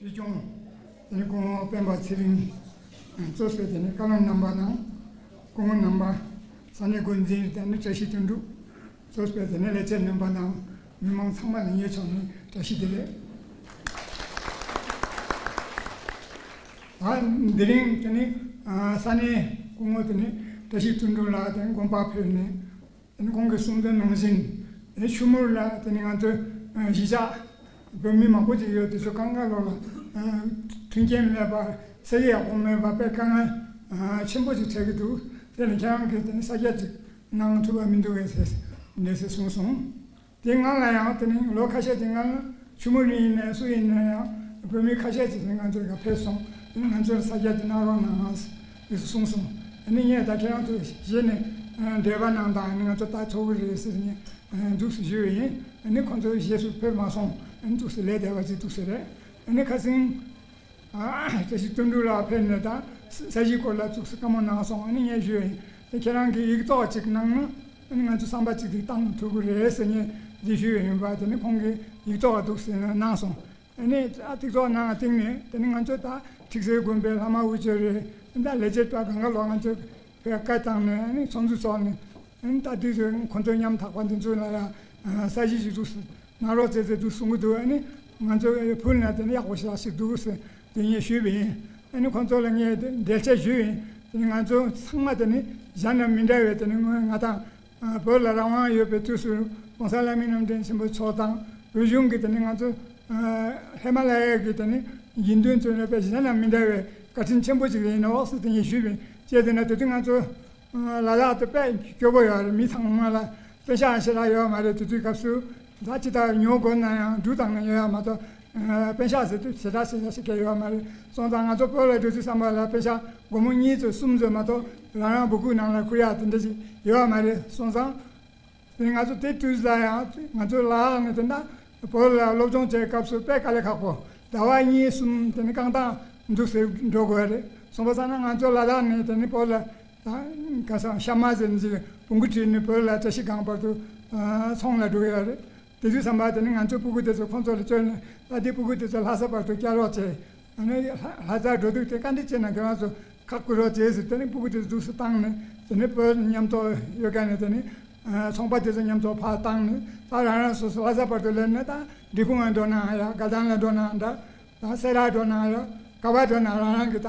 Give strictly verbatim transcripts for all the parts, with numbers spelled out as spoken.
སྲིད་སྐྱོང་། དེ་ནས་སྐུ་ངོ་སྤེན་པ་ཚེ་རིང་གཙོས་པའི་དེ་ནས་བཀའ་བློན་རྣམ་པ་དང་། སྐུ་ངོ་རྣམ་པ། ས་གནས་འགོ་འཛིན་དེ་ནས་བཀྲ་ཤིས་དོན་གྲུབ་གཙོས་པའི་དེ་ནས་ལས་བྱེད་རྣམ་པ་དང་མི་མང་ཚང་མ་ལ་ངའི་ཕྱོགས་ནས་བཀྲ་ཤིས་བདེ་ལེགས། ད་དེ་རིང་དེ་ནས་ས་གནས་སྐུ་ངོ་དེ་ནས་བཀྲ་ཤིས་དོན་གྲུབ་ལགས་དེ་ནས་དགོངས་པ་ཕེབས་ནས། དེ་ནི་ཁོང་གིས་གསུངས་དོན་ནང་བཞིན། དེ་ནི་ཆུ་མུར་ལ་དེ་ནི་ང་ཚོའི་གཞིས་ཆགས་བོད་མི་མང་པོ་ཅིག་ཡོད། དེ་ཚོ་གང་ག་ལོ་ལ་མཐུན་རྐྱེན་མེད་པ། ས་ཡི་ཡག་པོ་མེད་པ་དཔེ་དཀའ་ངལ་ཆེན་པོ་ཅིག་འཕྲད་ཀྱི་འདུག་དེ་ནི་ཁྱེད་རང་གིས་དེ་ནི་ས་རྒྱ་ཅིག་གནང་ཐུབ་པ་མི་འདུག་གས་ཟེར་འདྲ་ཟེར་གསུངས་སོང་། དེ་སྔ་ལ་ཡང་དེ་ནི་ལོ་ཁ་ཤས་ཀྱི་སྔ་ལ་ཆུ་མུར་ཡིན་ནའི་སུ་ཡིན་ན་ཡང་བོད་མི་ཁ་ཤས་ཅིག་དེ་ང་ཚོའི་ག་ཕེབས་སོང་། དེ་ནི་ང་ཚོར་ས་རྒྱ་དེ་གནང་རོགས་གནང་ཟེར་གསུངས་སོང་། དེ་ནི་ངས་ད་ཁྱེད་རང་ཚོ་གཞི་ནས་འབྲེལ་བ་གནང་དང་ང་ཚོ་ད་ཚོགས་ཀྱི་རེད་ཟེར་ནས་འདུག་སེ་ཞུས་པ་ཡིན། དེ་ནི་ཁོང་ཚོ་རྗེས་སུ་ཕེབས་མ་སོང་། དེ་ནི་འདུག་སེ་ལས་བསྡད་པ་ཅིག་འདུག་སེ་རེད། དེ་ནི་ཁ་སང་། ཨ། བཀྲ་ཤིས་དོན་གྲུབ་ལགས་ཕེབས་ནས་ད་ས་གཞིའི་སྐོར་ལ་ཚུགས་སུ་བཀའ་མོལ་གནང་སོང་། ཨ་ནི་ངས་ཞུས་ཡིན། དེ་ཁྱེད་རང་གིས་ཡིག་ཚོགས་ཅིག་གནང་ན་ཨ་ནི་ང་ཚོ་བསམ་པ་གཅིག་ཏུ་བཏང་ཐུབ་ཀྱི་རེད་ཟེར་ནས་འདི་ཞུས་ཡིན་པ། དེ་ནི་ཁོང་གིས་ཡིག་ཚོགས་འདུག་ཟེར་ནས་གནང་སོང་། ཨ་ནི་ཨ་ཐིག་ཚོགས་ནང་སྟེང་ནས་དེ་ནི་ང་ཚོ་ད་ཁྲིག་སེ་དགོན་པའི་བླ་མ་དབུ་ཆོས་རེད། ད་ལས་བྱེད་པ་གང་ག་ལོག་ང་ཚོ་བོད་སྐད་བཏང་ནས་ཨ་ནི་ཚོགས་འདུ་ཚོགས་ནས། ཨ་ནི་ད་དུས་ཚོད་ཁོང་ཚོའི་ཉམ་ཐག་པ་འདི་ཚོ་ལ་ཡང་ས་གཞི་ཞིག་འདུག་གནང་རོགས་བྱས་ཚེ་འདུག་གསུང་གི་འདུག་ཨ་ནི་ང་ཚོ་ཕུལ་ན་དེ་ནི་ཡག་པོ་ཞེ་དྲག་ཞིག་འདུག་ཟེར་དེ་ངས་ཞུས་པ་ཡིན། ཨ་ནི་ཁོང་ཚོ་ལ་ངས་འགྲེལ་བཤད་ཞུས་ཡིན། དེ་ནི་ང་ཚོ་ཚང་མ་དེ་ནི་གཞན་དང་མི་འདྲ་བའི་དེ་ནི་ང་དང་བོད་ལ་རང་དབང་ཡོད་པའི་དུས་སུ་༸གོང་ས་ལྷ་མིའི་རྣམ་འདྲེན་ཆེན་པོ་མཆོག་དང་བོད་གཞུང་གི་དེ་ནི་ང་ཚོ་ཧི་མ་ལ་ཡ་གི་དེ་ནི་དགེ་འདུན་ཚོས་ནི་དཔེ་གཞན་དང་མི་འདྲ་བའི་བཀའ་དྲིན་ཆེན་པོ་ཅིག་ཡིན་ནོག་ཟེར་དེ་ངས་ཞུས་པ་ཡིན། ཅེས་དེ་ན་དེ་དུས་ང་ཚོ། ལ་དྭགས་དེ་དཔེ་སྐྱོ་པོ་ཡོད་རེད། མི་ཚང་མ་ལ་པེ་ཤག་ཞེ་དྲག་ཡོད་མ་རེད། དེ་དུས་སྐབས་སུ་ད་ཅི་ལྟར་ཉོ་དགོས་ན་ཡང་འབྲུ་དང་ནི་ཡོད་ཡ་མ་གཏོགས་པེ་ཤག་ཟེར་དུས་ཞེ་དྲག་ཞེ་དྲག་ཞིག་ཀྱང་ཡོད་མ་རེད། སོང་ཙང་ང་ཚོ་བོད་ལ་འགྲོ་དུས་ཙམ་པ་ལ་པེ་ཤག་སྒོར་མོ་གཉིས་ཙམ་གསུམ་ཙམ་མ་གཏོགས་རང་རང་སྦུ་གུའི་ནང་ལ་བསྐུར་ཡ་དེ་འདྲ་ཞིག་ཡོད་མ་རེད། སོང་ཙང་དེ་ང་ཚོ་དེ་དུས་ལ་ཡང་ང་ཚོ་ལ་ནི་དེ་འདྲ་བོད་ལ་སློབ་སྦྱོང་བྱེད་སྐབས་སུ་དཔེ་དཀའ་ལས་ཁག་པོ། ཟླ་བ་གཉིས་གསུམ་དེ་ནི་རྐང་ཐང་འདུག་སེ་འགྲོ་དགོས་རེད། སོང་པ་ས་ན་ང་ཚོ་ལ་དྭགས་ནས་དེ་ནི་བོད་ལ། ད་ཁ་སང་ཤ་མ་ཟེར་ནས་བོང་བུ་ཁྲིད་ནས་བོད་ལ་བཀྲ་ཤིས་སྒང་བར་དུ་ཚོང་ལ་འགྲོ་ཡ་རེད། དེ་དུས་ཙམ་པ་དེ་ནི་ང་ཚོའི་སྤུ་གུ་དེ་ཚོ་ཁོང་ཚོ་ལ་བཅོལ་ནས་ད་དེ་སྤུ་གུ་དེ་ཚོ་ལྷ་ས་བར་དུ་བསྐྱལ་རོགས་བྱས། ཨ་ནི་ལྷ་ས་འགྲོ་དུས་དེ་བཀའ་འདྲི་བྱས་ན་ཁྱེད་རང་ཚོ་ཁག་བསྐུར་རོགས་བྱས་ཟེར། དེ་ནི་སྤུ་གུ་དེ་ཚོ་འདུག་སེ་བཏང་ནས་དེ་ནི་བོད་མཉམ་ཐོག་ཡོད་མཁན་ནས་དེ་ནི་ཚོང་པ་དེ་ཚོ་མཉམ་ཐོག་ཕར་བཏང་ནས་ད་རང་རང་སོ་སོ་ལྷ་ས་བར་དུ་སླེབས་ནས་ད་འབྲས་སྤུངས་ལ་འགྲོ་ན་ཡ། དགའ་ལྡན་ལ་འགྲོ་ན་འདྲ། ད་སེ་ར་འགྲོ་ན་ཡང་ག་པར་འགྲོ་ན་རང་རང་གི་ད་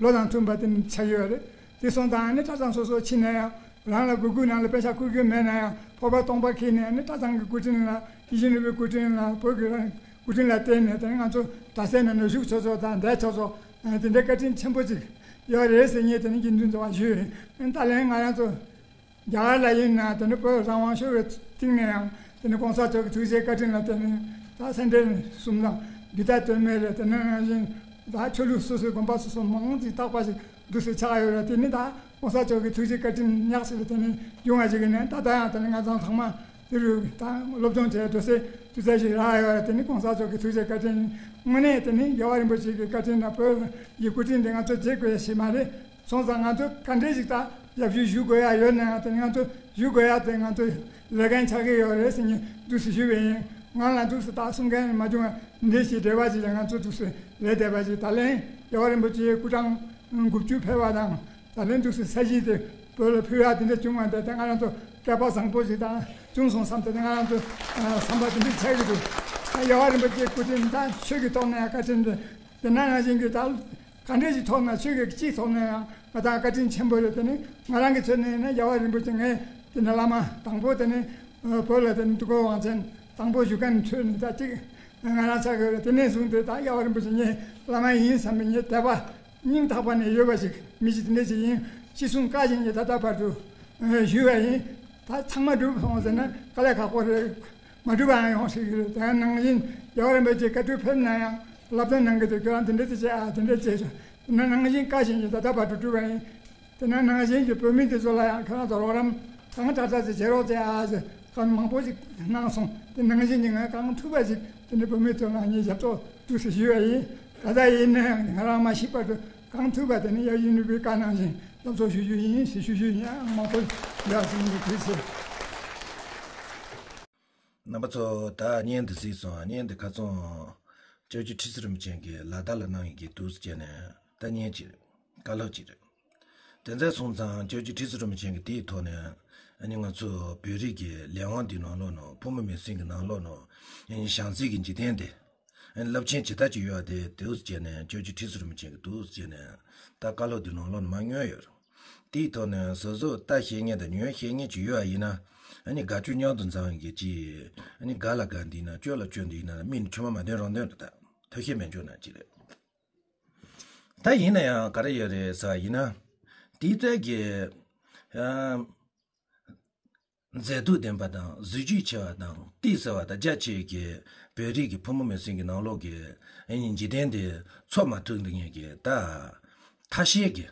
ལོ་དང་མཐུན་པ་དེ་ནི་ཆགས་ཡོད་རེད། དེ་སོང་ཙང་ཨ་ནི་གྲྭ་ཚང་སོ་སོ་ཕྱིན་ནས་ཡང་རང་ལ་སྦུ་གུའི་ནང་ལ་པེ་ཤག་བསྐུར་རྒྱུ་མེད་ན་ཡང་ཕོར་པ་སྟོང་པ་འཁྱེར་ནས་ཨ་ནི་གྲྭ་ཚང་གི་སྐུ་དྲིན་ལ་ཡིད་བཞིན་ནོར་བུའི་སྐུ་དྲིན་ལ་བོད་ཀྱི་རང་སྐུ་དྲིན་ལ་བརྟེན་ནས་དེ་ནི་ང་ཚོ་གྲྭ་སའི་ནང་ནས་བཞུགས་ཆོག་ཆོག་དང་བསྡད་ཆོག་ཆོག་དེ་འདྲའི་བཀའ་དྲིན་ཆེན་པོ་ཅིག་ཡོད་རེད་ཟེར་ངས་དེ་ནི་དགེ་འདུན་ཚོ་ལ་ཞུས་ཡིན། ད་ལན་ང་རང་ཚོ། རྒྱ་གར་ལ་ཡིན་ན་དེ་ནི་བོད་རང་དབང་ཤོར་བའི་སྟེང་ནས་ཡང་དེ་ནི་གོང་ས་མཆོག་གི་ཐུགས་རྗེ་བཀའ་དྲིན་ལ་བརྟེན་ནས་ད་སེ་འབྲས་གསུམ་དང་གི་ད་དོན་མེད་རེད། དེ་ནི་ནང་བཞིན་ད་ཆོས་ལུགས་སོ་སོའི་དགོན་པ་སོ་སོ་མང་ཅིག་རྟག་པ་ཞིག་འདུག་སེ་ཆགས་ཡོད་རེད། དེ་ནི་ད་གོང་ས་མཆོག་གི་ཐུགས་རྗེ་བཀའ་དྲིན་ཉག་ཅིག་ལ་བརྟེན་ནས་བྱུང་བ་ཞིག་ཡིན་ནས་ད་ལྟ་ཡང་དེ་ནི་ང་ཚང་ཚང་མ་དེ་རུ་ད་སློབ་སྦྱོང་བྱས་འགྲོ་སའི་དུས་ཚོད་ཞིག་རག་ཡོད་རེད། དེ་ནི་གོང་ས་མཆོག་གི་ཐུགས་རྗེ་བཀའ་དྲིན་དངོས་གནས་དེ་ནི་རྒྱལ་བ་རིན་པོ་ཆེ་གི་བཀའ་དྲིན་དང་བོད་ཀྱི་སྐུ་དྲིན་དེ་ང་ཚོ་བརྗེད་དགོས་ཡ་ཞིག་མ་རེད། སོང་ཙང་ང་ཚོ་ག་འདྲས་ཞིག་ད་ཞབས་ཞུ་ཞུ་དགོས་ཡ་ཡོད་ན་ཡང་དེ་ང་ཚོ་ཞུ་དགོས་ཡ་དེ་ང་ཚོ་ལས་འགན་ཆགས་ཀྱི་ཡོད་རེད་ཟེར་ནས་འདུག་སེ་ཞུས་པ་ཡིན། ང་ལ་འདུག་སེ་ད་གསུང་མཁན་མ་བྱུང་བ་འདྲས་ཞིག་འབྲེལ་བ་ཞིག་ལ་ང་ཚོ་འདུག་སེ་ལས་བསྡད་པ་ཞིག་ད་ལན་རྒྱལ་བ་རིན་པོ་ཆེའི་སྐུ་ཕྲེང་དགུ་བཅུ་ཕེབས་པ་དང་ད་ལན་འདུག་སེ་ས་གཞི་དེ་བོད་ལ་ཕུལ་ཡ་དེ་འདྲ་བྱུང་བ་འདི་དེ་ང་རང་ཚོ་སྐལ་པ་བཟང་པོ་ཞིག་ད་བྱུང་སོང་བསམ་སྟེ་ང་རང་ཚོ་བསམ་པ་དེ་འདྲ་ཆགས་ཀྱི་འདུག་རྒྱལ་བ་རིན་པོ་ཆེའི་སྐུ་དྲིན་ད་ཆོས་ཀྱི་ཐོག་ནས་ཡ་བཀའ་དྲིན་དེ། དེ་ནང་བཞིན་གྱི་ད་ག་འདྲས་ཀྱི་ཐོག་ན་ཆོས་ཀྱི་སྤྱིའི་ཐོག་ནས་ཡང་ང་དང་བཀའ་དྲིན་ཆེན་པོ་རེད། དེ་ནི་ང་རང་གི་ཚོད་ནས་ནི་རྒྱལ་བ་རིན་པོ་ཆེ་ངས་དེ་ནི་བླ་མ་དང་པོ་དེ་ནི་བོད་ལ་དེ་ནི་འདུ་འགོད་དབང་ཆེན་དང་པོ་ཞུ་མཁན་ཁྲོད་ནས་ད་གཅིག་ང་རང་ཆགས་ཀྱི་རེད། དེ་ནས་བཟུང་སྟེ་ད་རྒྱལ་བ་རིན་པོ་ཆེ་ངའི་བླ་མ་ཡིན་བསམ་པའི་ངའི་དད་པ་སྙིང་ཐག་པ་ནས་ཡོད་པ་ཞིག་མི་ཞིག་དེ་འདྲས་ཞིག་ཡིན། ཅི་གསུང་བཀའ་བཞིན་གྱི་ད་ལྟ་བར་དུ་ཞུས་པ་ཡིན། ད་ཚང་མ་འགྲུབ་སོང་ཟེར་ན་དཀའ་ལས་ཁག་པོ་རེད། མ་འགྲུབ་པའང་ཡོང་སྲིད་ཀྱི་རེད། དེ་ནང་བཞིན་རྒྱལ་བ་རིན་པོ་ཆེ་བཀའ་འཁྲོལ་ཕེབས་ན་ཡང་བསླབ་སྟོན་གནང་གི་འདུག་ཁྱོད་རང་དེ་འདྲ་དེ་བྱེད་ཨ་དེ་འདྲ་བྱེད་ཟེར། དེ་ནང་བཞིན་བཀའ་བཞིན་གྱི་ད་ལྟ་བར་དུ་སྒྲུབ་པ་ཡིན། དེ་ནང་ནང་བཞིན་གྱི་བོད་མི་དེ་ཚོ་ལ་ཡང་ཁྱོད་རང་ཚོ་རོགས་རམ་གང་དྲག་དྲག་ཅིག་བྱེད་རོགས་བྱེད་ཨ་ཟེར་ཁ་མང་པོ་ཞིག་གནང་སོང་། དེ་ནང་བཞིན་གྱི་ང་གང་ཐུབ་པ་ཞིག་དེ་ནི་བོད་མི་ཚོ་ལ་ངས་ཞབས་ཏོག་ཐུགས་སུ་ཞུས་པ་ཡིན། ད་ལྟ་ཡིན་ན་ཡང་ང་རང་མ་ཤི་བར་དུ་གང་ཐུབ་པ་དེ་ནི་ཡ་ཡིན་ནུས་པའི་བཀའ་གནང་བཞིན་སློབ་གསོ་ཞུ་རྒྱུ་ཡིན་ཞེས་ཞུ་རྒྱུ་ཡིན། ཨ་མང་པོ་ཡག་ཟིན་གྱི་དུས་ཚོད། རྣམ་པ་ཚོ་ད་བརྙན་འདི་གཟིགས་སོང་། བརྙན་འདི་ཁ་ཚོན། སྐྱབས་རྗེ་ཁྲི་ཟུར་རིན་པོ་ཆེ་གིས་ལ་དྭགས་ལ་གནང་ཡོད་ཀྱི་འདུག་ཟེར་བྱས་ནས་ད་བརྙན་ཅིག་རེད། བཀའ་སློབ་ཅིག་རེད། དེ་ཚོ་སོང་ཙང་སྐྱབས་རྗེ་ཁྲི་ཟུར་རིན་པོ་ཆེ་གིས་དེའི་ཐོག་ནས་ཨ་ནི་ང་ཚོ་བོད་རིགས་ཀྱི་ལས་དབང་འདིའི་ནང་ལོགས་ནང་ཕོ་མོ་མི་སེར་གྱི་ནང་ལོགས་ནང་ཨ་ནི་བྱམས་བརྩེ་གི་འཇིག་རྟེན་དེ་ཨ་ནི་རླབས་ཆེན་ཇི་ལྟར་ཅིག་ཡོད་པ་དེ་འདུག་ཟེར་བྱས་ནས་སྐྱབས་རྗེ་ཁྲི་ཟུར་རིན་པོ་ཆེ་གིས་འདུག་ཟེར་བྱས་ནས་ད་བཀའ་སློབ་འདིའི་ནང་ལོགས་ནང་མར་མངོན་ཡོད་རེད། དེའི་ཐོག་ནས་སོ་སོ་ལྟ་ཤེས་མཁན་དང་ཉན་ཤེས་མཁན་ཅིག་ཡོད་པ་ཡིན་ན། ཨ་ནི་དགའ་སྐྱོ་མཉམ་དུ་འཛོམས་ཡོང་གི་ཅིག་ཨ་ནི་དགའ་ལ་དགའ་འདི་ན་སྐྱོ་ལ་སྐྱོ་འདི་ན་མི་ནི་ཆུང་མ་མ་འདོན་རང་འདོན་རེད་ད། ཐུགས་ཤེས་མེད་འཇོག་ན་ཅི་རེད། ད་ཡིན་ན་ཡང་ག་རེ་ཡོད་རེད་ཟེར་བ་ཡིན་ན། དེའི་ཐད་ཀྱི་ཨ་མཛེས་སྡུག་ལྡན་པ་དང་གཟི་བརྗིད་ཆེ་བ་དང་ཏི་ཟེར་བ་དང་རྒྱ་ཆེ་གི་བོད་རིགས་ཀྱི་ཕོ་མོ་མི་སེར་གྱི་ནང་ལོགས་ཀྱི་ཨ་ནི་འཇིག་རྟེན་དེ་ཚོ་མ་ཐུག་འདི་ངེད་ཀྱི་ད་ཐ་ཤལ་གྱི།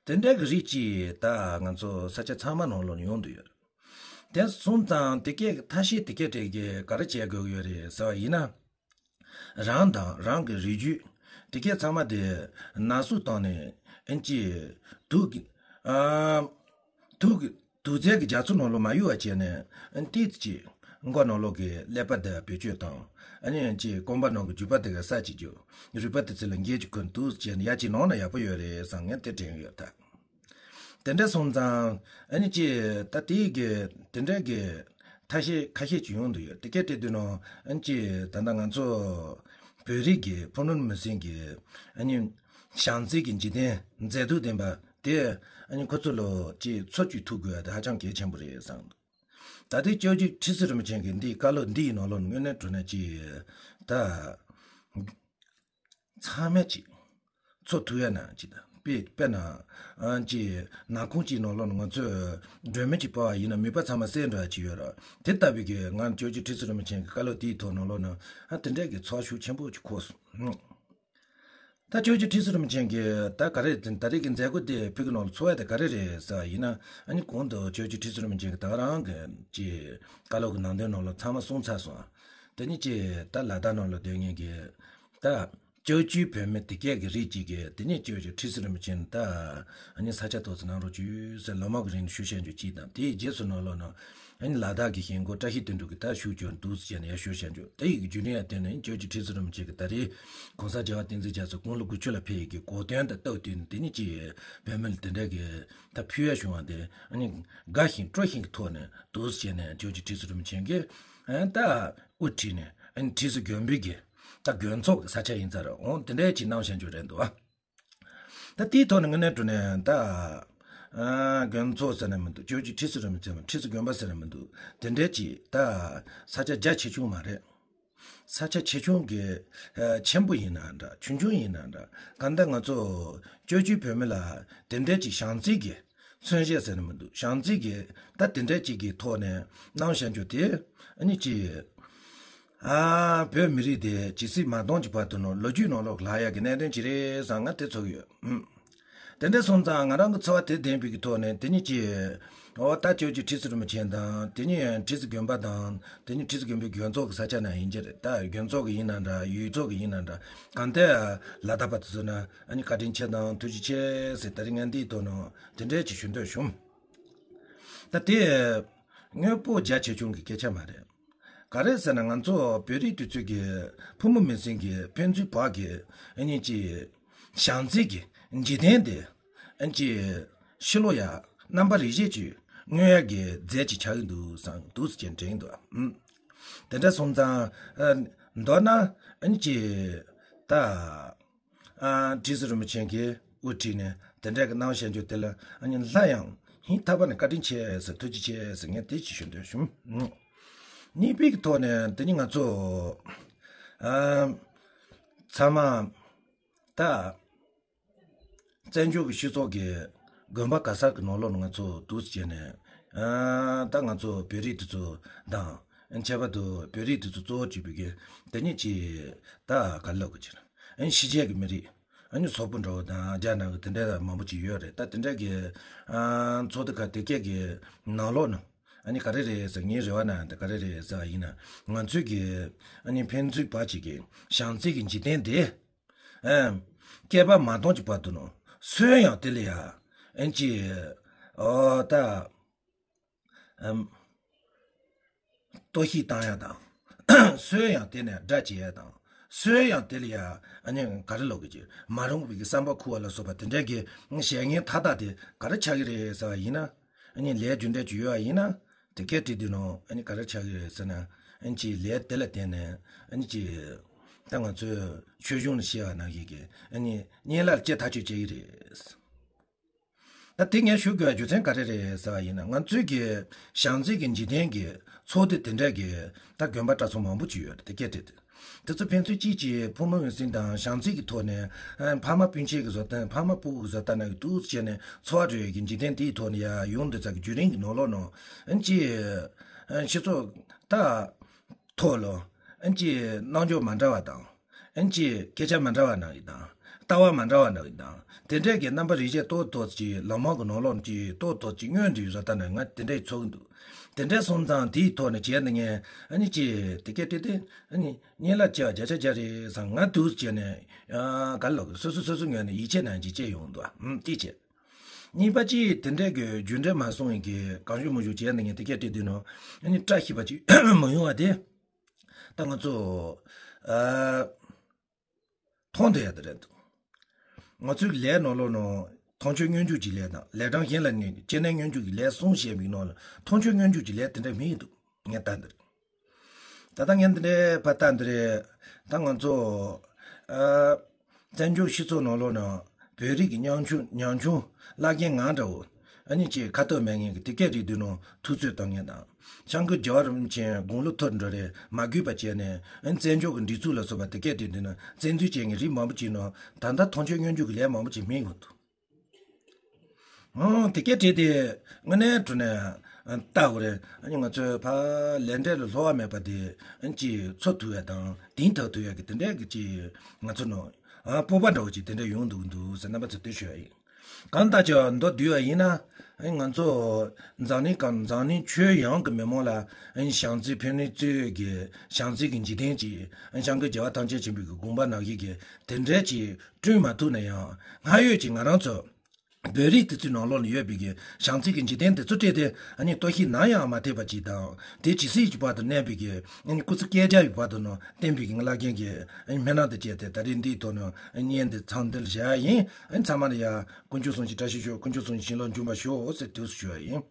དེ་འདྲ་གི་རིགས་ཅིག་ད་ང་ཚོ་ས་ཆ་ཚང་མ་ནང་ལོགས་ནས་ཡོང་དུ་ཡོད་རེད། དེ་སོང་ཙང་དེ་གས་ཐ་ཤལ་དེ་གས་དེ་གས་ག་རེ་བྱེད་དགོས་ཀྱི་ཡོད་རེད་ཟེར་བ་ཡིན་ན། རང་དང་རང་གི་རིགས་རྒྱུད་དེ་གས་ཚང་མ་དེ་ན་ཟུག་བཏང་ནས་ཨེན་ཅི་དུག་གི་ཨ་དུག་གི་དུག་རྫས་ཀྱི་རྒྱ་མཚོ་ནང་ལོགས་མ་གཡུག་པ་བྱས་ནས་ཨེན་ཏིས་ཅིག་མགོ་ནང་ལོགས་ཀྱི་ཀླད་པ་དེ་བེད་སྤྱོད་བཏང་། ཨ་ནི་ཅིག་རྐང་པ་ནང་གི་རྒྱུད་པ་དེ་ག་ས་ཅིག་རྒྱུ། རུས་པ་དེ་ཚོ་ལ་འགྱེད་ཅིག་ཁུར་འདུག་བྱས་ནས་ཡ་ཅིག་ནང་ན་ཡག་པོ་ཡོད་རེད་བསམ་ངས་དེ་དྲན་ཡོད་ད། དེ་འདྲ་སོང་ཙང་ཨ་ནི་ཅིག་ད་དེའི་གི་དེ་འདྲ་གི་ཐ་ཤལ་ཁ་ཤས་ཅིག་ཡོང་འདུག་ཡོད་དེ་གས་དེ་དུས་ནང་ཨ་ནི་ཅིག་ད་ལྟ་ང་ཚོ་བོད་རིགས་ཀྱི་ཕོ་མོ་མི་སེར་གྱི་ཨ་ནི་བྱམས་བརྩེ་གི་འཇིག་རྟེན་མཛེས་སྡུག་ལྡན་པ་དེ་ཨ་ནི་ཁོ་ཚོ་ལོ་ཅིག་འཚོ་བཅུད་ཐུབ་དགོས་ཡ་དེ་ཧ་ཅང་གལ་ཆེན་པོ་རེད་བསམ་འདུག་ད་ལྟའི་སྐྱབས་རྗེ་ཁྲི་ཟུར་རིན་པོ་ཆེ་གི་འདིའི་བཀའ་སློབ་འདིའི་ནང་ལོགས་དངོས་གནས་དྲང་གནས་ཅིག་ད་ཚང་མས་ཅིག་འཚོ་ཐུབ་ཡ་ན་ཅིག་ད་དཔེ་དཔེར་ན་ཨ་ཅིག་ནག་ཁུང་ཅིག་ནང་ལོགས་ནས་ང་ཚོས་སྒྲོན་མེ་ཅིག་སྤར་བ་ཡིན་ན་མིད་པ་ཚང་མ་སེལ་འགྲོ་ཡ་ཅིག་ཡོད་ར། དེ་ལྟ་བུའི་གི་ང་སྐྱབས་རྗེ་ཁྲི་ཟུར་རིན་པོ་ཆེ་གི་བཀའ་སློབ་དེའི་ཐོག་ནང་ལོགས་ནས་ཨ་དེ་འདྲའི་གི་ཚོར་ཤུགས་ཆེན་པོ་ཅིག་འཁོར་སོང་། ད་སྐྱབས་རྗེ་ཁྲི་ཟུར་རིན་པོ་ཆེ་གིས་ད་ག་རེ་ད་རེས་ཀྱི་མཛད་སྒོ་དེ་ཕུལ་གི་ནང་ལ་ཚོར་བ་དེ་ག་རེ་རེད་ཟེར་བ་ཡིན་ན། ཨ་ནི་གོང་དུ་སྐྱབས་རྗེ་ཁྲི་ཟུར་རིན་པོ་ཆེ་གིས་ད་ག་རང་གི་ཅིག་བཀའ་སློབ་ཀྱི་ནང་དོན་ནང་ལ་ཚང་མ་གསུངས་ཚར་སོང་། དེ་ནི་ཅིག་ད་ལ་དྭགས་ནང་ལ་སྡོད་མཁན་གྱི་ད་སྐྱབས་བཅོལ་བོད་མི་དེ་གས་ཀྱི་རིགས་ཅིག་གིས་དེ་ནི་སྐྱབས་རྗེ་ཁྲི་ཟུར་རིན་པོ་ཆེ་ནི་ད་ཨ་ནི་ས་ཆ་ཏོག་ཙམ་གནང་རོགས་བྱོས་ཟེར་ལོ་མང་གི་རིང་ནས་ཞུ་བྱས་འཇོག་ཅིག་དང་དེའི་རྗེས་སུ་ནང་ལོགས་ནང་ཨ་ནི་ལ་དྭགས་ཀྱི་ཞེན་ཁོག་བཀྲ་ཤིས་དོན་གྲུབ་ཀྱིས་ད་ཞུ་སྐྱོར་འདུག་ཟེར་ནས་ཡར་ཞུ་བྱས་འཇོག་དེ་ཡི་གི་རྒྱུན་རིང་ཡར་བརྟེན་ནས་སྐྱབས་རྗེ་ཁྲི་ཟུར་རིན་པོ་ཆེ་གིས་ད་རེས་གོང་ས་རྒྱལ་བ་བསྟན་འཛིན་རྒྱ་མཚོ་དགུང་ལོ་དགུ་བཅུ་ལ་ཕེབས་ཡི་གི་གོ་སྟོན་དང་སྟབས་བསྟུན་ནས་དེ་ནི་ཅི་བོད་མི་ལ་དེ་འདྲ་གི་ད་ཕུལ་ཡ་བྱུང་བ་དེ་ཨ་ནི་དགའ་ཞིང་སྤྲོ་ཞིང་གི་ཐོག་ནས་འདུག་ཟེར་ནས་སྐྱབས་རྗེ་ཁྲི་ཟུར་རིན་པོ་ཆེ་གིས་ཨ་ད་དབུ་ཁྲིད་ནས་ཨ་ནི་ཁྲི་ཟུར་དགོན་པའི་གི་ད་དགོན་ཚོགས་ཀྱི་ས་ཆ་ཡིན་ཙང་ར་འོང་དེ་འདྲའི་ཅིག་གནང་བཞིན་རྒྱུ་རེད་འདུག་ཨ། ད་དེའི་ཐོག་ནས་དངོས་གནས་དྲང་གནས་ད་ཨ་དགོན་ཚོགས་ཟེར་ན་མི་འདུག་སྐྱབས་རྗེ་ཁྲི་ཟུར་རིན་པོ་ཆེ་ཁྲི་ཟུར་དགོན་པ་ཟེར་ན་མི་འདུག་དེ་འདྲའི་ཅིག་ད་ས་ཆ་རྒྱ་ཆེ་ཆུང་མ་རེད། ས་ཆ་ཆེ་ཆུང་གི་ཨ་ཆེན་པོ་ཡིན་ན་འདྲ་ཆུང་ཆུང་ཡིན་ན་འདྲ་གང་ལྟར་ང་ཚོ་སྐྱབས་བཅོལ་བོད་མི་ལ་དེ་འདྲའི་ཅིག་བྱམས་བརྩེ་གི་མཚོན་བྱེད་ཟེར་ན་མི་འདུག་བྱམས་བརྩེ་གི་ད་དེ་འདྲའི་ཅིག་གི་ཐོག་ནས་གནང་བཞག་རྒྱུ་དེ་ཨ་ནི་ཅིག་ཨ་བོད་མི་རིགས་དེ་ཇི་སྲིད་མ་སྟོངས་ཀྱི་བར་དུ་ནང་ལོ་རྒྱུས་ནང་ལོགས་ལྷག་ཡག་གི་གནད་དོན་ཅིག་རེད་བསམ་ང་དེ་ཚོར་ཡོད། ཨུམ། དེ་འདྲ་སོང་ཙང་ང་རང་གི་ཚོར་བ་དེ་ལྡན་པའི་གི་ཐོག་ནས་དེ་ཉིད་ཀྱི་འོ་ད་སྐྱབས་རྗེ་ཁྲི་ཟུར་རིན་པོ་ཆེ་དང་དེ་ཉིད་ཁྲི་ཟུར་དགོན་པ་དང་དེ་ཉིད་ཁྲི་ཟུར་དགོན་པའི་དགོན་ཚོགས་ཀྱི་ས་ཆ་ན་ཡིན་གྱི་རེད། ད་དགོན་ཚོགས་ཀྱི་ཡིན་ན་འདྲ་ཡུལ་ཚོགས་ཀྱི་ཡིན་ན་འདྲ་གང་ལྟར་ལ་དྭགས་པ་དེ་ཚོ་ན་ཨ་ནི་བཀའ་དྲིན་ཆེ་དང་ཐུགས་རྗེ་ཆེ་ཟེར་ད་རིང་ངས་འདིའི་ཐོག་ནས་དེ་འདྲའི་ཅིག་ཞུ་འདོད་བྱུང་། ད་དེ་དངོས་པོ་རྒྱ་ཆེ་ཆུང་གི་སྐད་ཆ་མ་རེད། ག་རེ་ཟེར་ན་ང་ཚོ་བོད་རིགས་དེ་ཚོའི་གི་ཕོ་མོ་མི་སེར་གྱི་ཕན་ཚུན་བར་གྱི་ཨ་ནི་ཅིག་བྱམས་བརྩེ་གི་འཇིག་རྟེན་དེ་ཨ་ནི་ཅིག་ཕྱི་ལོགས་ཡ་རྣམ་པ་རེ་ཞིག་ཅིག་མངོན་ཡག་གི་རྫས་ཅིག་ཆགས་ཀྱི་འདུག་བསམ་འདུག་ཟེར་དྲན་འདུག་ཨ། དེ་འདྲ་སོང་ཙང་ཨ་མདོར་ན་ཨ་ནི་ཅིག་ད། ཨ་ཁྲི་ཟུར་རིན་པོ་ཆེ་གིས་དབུ་ཁྲིད་ནས་དེ་འདྲ་གི་གནང་བཞག་རྒྱུ་དེ་ལ་ཨ་ནི་སླར་ཡང་སྙིང་ཐག་པ་ནས་བཀའ་དྲིན་ཆེ་ཟེར་ཐུགས་རྗེ་ཆེ་ཟེར་ངས་དེ་ཅིག་ཞུ་འདོད་བྱུང་། གཉིས་པའི་གི་ཐོག་ནས་དེ་ནི་ང་ཚོ་ཨ་ཚང་མ་ད་བཙན་བྱོལ་གྱི་སྤྱི་ཚོགས་ཀྱི་དགོན་པ་ག་ས་གི་ནང་ལོགས་ནས་ང་ཚོ་འདུག་སེ་བྱས་ནས་ཨ་ད་ང་ཚོ་བོད་རིགས་དེ་ཚོ་དང་ཁྱད་པར་དུ་བོད་རིགས་དེ་ཚོ་གཙོ་བོ་བྱས་པའི་གི་དེ་ཉིད་ཀྱི་ད་ག་ལབ་དགོས་ཀྱི་རེད། ཨ་ནི་ཕྱི་རྒྱལ་གྱི་མི་རིགས། ཨ་ནི་སོག་པོ་འདྲ་བོ་དང་རྒྱ་ནག་གི་དེ་འདྲ་མང་པོ་ཅིག་ཡོད་རེད། ད་དེ་འདྲ་གི་ཨ་ཚོགས་སྡེ་ཁག་དེ་གས་ཀྱི་ནང་ལོགས་ནང་ཨ་ནི་ག་རེ་རེད་ཟེར་ངའི་རེ་བ་ན་ད་ག་རེ་རེད་ཟེར་བ་ཡིན་ན་ང་ཚོའི་གི་ཨ་ནི་ཕན་ཚུན་བར་གཅིག་གི་བྱམས་བརྩེ་གི་འཇིག་རྟེན་དེ་ཨ་བསྐལ་པ་མ་སྟོངས་ཀྱི་བར་དུ་ནང་སུ་ཡང་དེ་ལ་ཡ་ཨ་ནི་ཅི་ཨོ་ད། ཨམ། གཏོར་བཤིག་བཏང་ཡ་དང་། སུས་ཡང་དེ་ནས་དགྲ་བྱེད་ཡ་དང་ སུས་ཡང་དེ་ལ་ཡ་ཨ་ནི་ག་རེ་ལབ་དགོས་ཀྱི་མ་རུང་བའི་གི་བསམ་པ་འཁུར་བ་ལ་སོགས་པ་དེ་འདྲའི་གི་བཤད་མཁན་མཐའ་དག་དེ་ག་རེ་ཆགས་ཀྱི་རེད་ཟེར་བ་ཡིན་ན། ཨ་ནི་ལས་རྒྱུ་འབྲས་ཅིག་ཡོད་པ་ཡིན་ན། དེ་སྐད་བྲིས་དུས་ནང་ཨ་ནི་ག་རེ་ཆགས་ཀྱི་རེད་ཟེར་ན། ཨ་ནི་ཅིག་ལས་དེ་ལ་བརྟེན་ནས་ཨ་ནི་ཅིག་ད་ང་ཚོས་ཆོས་གཞུང་ལ་བཤད་པ་ནང་བཞིན་གི་ཨ་ནི་གཉེན་ལགས་ལ་ལྕེ་ཐག་ཆོད་བྱེད་ཀྱི་རེད། ད་དེ་ངས་ཞུ་དགོས་རྒྱུ་མཚན་ག་རེ་རེད་ཟེར་བ་ཡིན་ན། ང་ཚོའི་གི་བྱམས་བརྩེ་གི་འཇིག་རྟེན་གི་ཚོགས་སྡེ་དེ་འདྲ་གི་ད་དགོན་པ་གྲྭ་ཚང་མང་པོ་ཅིག་ཡོད་རེད། དེ་སྐད་བྲིས་ཏེ། དེ་ཚོ་ཕན་ཚུན་གཅིག་གིས་ཕོ་མོ་འོས་འཛིན་དང་བྱམས་བརྩེ་གི་ཐོག་ནས། ཨ། ཕ་མ་སྤུན་མཆེད་ཀྱི་བཟོ་ལྟ། ཕ་མ་སྤུ་གུ་གི་བཟོ་ལྟ་ནང་གི་འདུག་བྱས་ནས་འཚོ་བ་རོལ་ཡས་ཀྱི་འཇིག་རྟེན་དེའི་ཐོག་ནས་ཡར་ཡོང་དུས་ཙམ་གྱི་བརྒྱུད་རིམ་གྱི་ནང་ལོགས་ནང་། ཨ་ནི་ཅིག་ཨ། སྤྱི་ཚོགས་ད་ཐོག་ལ། ཨ་ནི་ཅིག་རྣམ་འགྱུར་མ་འདྲ་བ་དང་། ཨ་ནི་ཅིག་སྐད་ཆ་མ་འདྲ་བ་གནང་ཡིན་དང་། ལྟ་བ་མ་འདྲ་བ་གནང་ཡིན་དང་། དེ་འདྲས་ཀྱི་རྣམ་པ་རིགས་ཅན་ཏོག་ཏོག་ཅིག་ལམ་སང་གི་ནང་ལོགས་ནས་ཅིག་ཏོག་ཏོག་ཅིག་མངོན་འདུག་བཟོ་ལྟ་ན། ང་དེ་འདྲས་ཚོར་གི་འདུག་དེ་འདྲས་སོང་ཙང་དེའི་ཐོག་ནས་བྱས་ན་ངས་ཨ་ནི་ཅིག་དེ་སྐད་བྲིས་ཏེ། ཨ་ནི་གཉེན་ལགས་ལ་ལྕེ་བརྒྱ་ཆ་བརྒྱ་རེད་ཟེར། ང་འདུག་བྱས་ནས། ཨ། ག་ལབ། སོ་སོ་སོ་སོའི་ངོས་ནས་ཡིད་ཆེས་གནང་ཅིག་བྱས་ཡོང་འདུག་ཨ། དེ་བྱས། གཉིས་པ་གཅིག་དེ་འདྲས་ཀྱི་རྒྱུ་འབྲས་མ་སོང་བའི་གི་གང་བྱུང་མང་བྱུང་བྱས་ནས་ངས་དེ་སྐད་བྲིས་དུས་ནང་ཨ་ནི་བཀྲ་ཤིས་པ་ཅིག་མ་ཡོང་བ་དེ། ད་ང་ཚོ། ཨ། མཐོང་ཐུབ་ཡ་དེ་རེད་འདུག་ང་ཚོའི་ལས་ནང་ལོགས་ནང་མཐོང་ཆོས་མངོན་གྱུར་གྱི་ལས་དང་། ལས་གྲངས་གཞན་ལ་ནི་སྐྱེ་གནས་མངོན་གྱུར་གྱི་ལས་གསུམ་བཤད་པའི་ནང་ལ་མཐོང་ཆོས་མངོན་གྱུར་གྱི་ལས་དེ་འདྲ་མེད་འདུག་ངས་ལྟ་འདིར། ད་ལྟ་ངས་འདི་འདྲའི་ཕར་ལྟ་འདི་རེད། ད་ང་ཚོ། ཨ། བཙན་བྱོལ་སྤྱི་ཚོགས་ནང་ལོགས་ནང་བོད་རིགས་ཀྱི་ཉམ་ཆུང་ཉམ་ཆུང་བླ་རྒན་ང་འདྲ་བོ། ཨ་ནི་ཅིག་ཁ་ཐུག་མེད་མཁན་གྱི་དེ་སྐད་རིགས་འདི་ནང་ཐུབ་ཚོད་གཏོང་མཁན་དང་། སྐྱབས་མགོན་རྒྱལ་བ་རིན་པོ་ཆེ་དགུང་ལོ་མཐོ་རུ་འགྲོ་རེད་མ་དགོས་པ་བྱས་ནས། ཨ་ནི་བཙན་བྱོལ་གྱི་སྒྲིག་འཛུགས་ལ་སོགས་པ་དེ་སྐད་རིགས་འདི་ནང་བཙན་འཛུལ་བྱེད་མཁན་རིགས་མང་པོ་ཅིག་ནང་ད་ལྟ་མཐོང་ཆོས་མངོན་གྱུར་གྱི་ལས་མང་པོ་ཅིག་མེད་ཡོད་འདུག་ཨང་། དེ་སྐད་བྲིས་ཏེ་དངོས་གནས་དྲང་གནས་ལྟ་དགོས་རེད། ཨ་ནི་ང་ཚོའི་ཕ་ལས་འབྲས་ལ་སློབ་པ་མེད་པ་དེ་ཨ་ནི་ཅིག་འཚོ་ཐུབ་ཡ་དང་དེང་དག་ཐུབ་ཡ་གི་དེ་འདྲས་ཀྱི་ཅིག་ང་ཚོ་ནང་ཨ་སྤོབས་པ་འདྲ་བོ་ཅིག་དེ་འདྲས་ཡོང་འདུག་འདུག་ཟེར་རྣམ་པ་ཚོ་དེ་ཞུ་ཡ་ཡིན། གང་ལྟར་ཀྱང་མདོར་བསྡུས་པ་ཡིན་ན། ཨ་ནི་ང་ཚོ་འཛམ་གླིང་གང་འཛམ་གླིང་ཁྱོན་ཡོངས་ཀྱི་མི་མང་ལ་ཨ་ནི་བྱམས་བརྩེ་ཕན་ནུས་གཙོས་ཀྱི་བྱམས་བརྩེ་གི་འཇིག་རྟེན་ཅིག་ཨ་ནི་སྐྱབས་མགོན་རྒྱལ་བ་ཐམས་ཅད་མཁྱེན་པའི་གི་དགོངས་པ་ནང་བཞིན་གྱི་དེ་འདྲས་ཅིག་བསྐྲུན་མ་ཐུབ་ན་ཡང་། སྔར་ཡོད་ཀྱི་ང་རང་ཚོ་བོད་རིགས་དེ་ཚོའི་ནང་ལོགས་ལ་ཡོད་པའི་གི་བྱམས་བརྩེ་གི་འཇིག་རྟེན་དེ་ཚོ་སྤྲད་དེ། ཨ་ནི་ལྟོ་ཤི་ནམ་ཡང་མ་ཐེག་པ་ཅིག་དང་། དེ་ཇི་སྲིད་ཀྱི་བར་དུ་གནས་པའི་གི། ཨ་ནི་སྐུ་ཚེ་བསྐལ་བརྒྱའི་བར་དུ་ནང་བརྟན་པའི་གི་བླ་རྒན་གྱི་ཨ་ནི་སྨོན་ལམ་དེ་བཅས་ཏེ། ད་རེས་འདིའི་ཐོག་ནས་ཨ་ནི་བརྙན་འདི་མཚམས་འདིར་བཞག་ཡ་ཡིན། ཨ་ནི་ཚང་མ་ལ་ཡ་དཀོན་མཆོག་གསུམ་གྱི་བཀྲ་ཤིས་ཤོག་དཀོན་མཆོག་གསུམ་གྱི་བྱིན་རླབས་འབྱུང་བར་ཤོག་ཟེར་དུས་སུ་ཞུ་བ་ཡིན།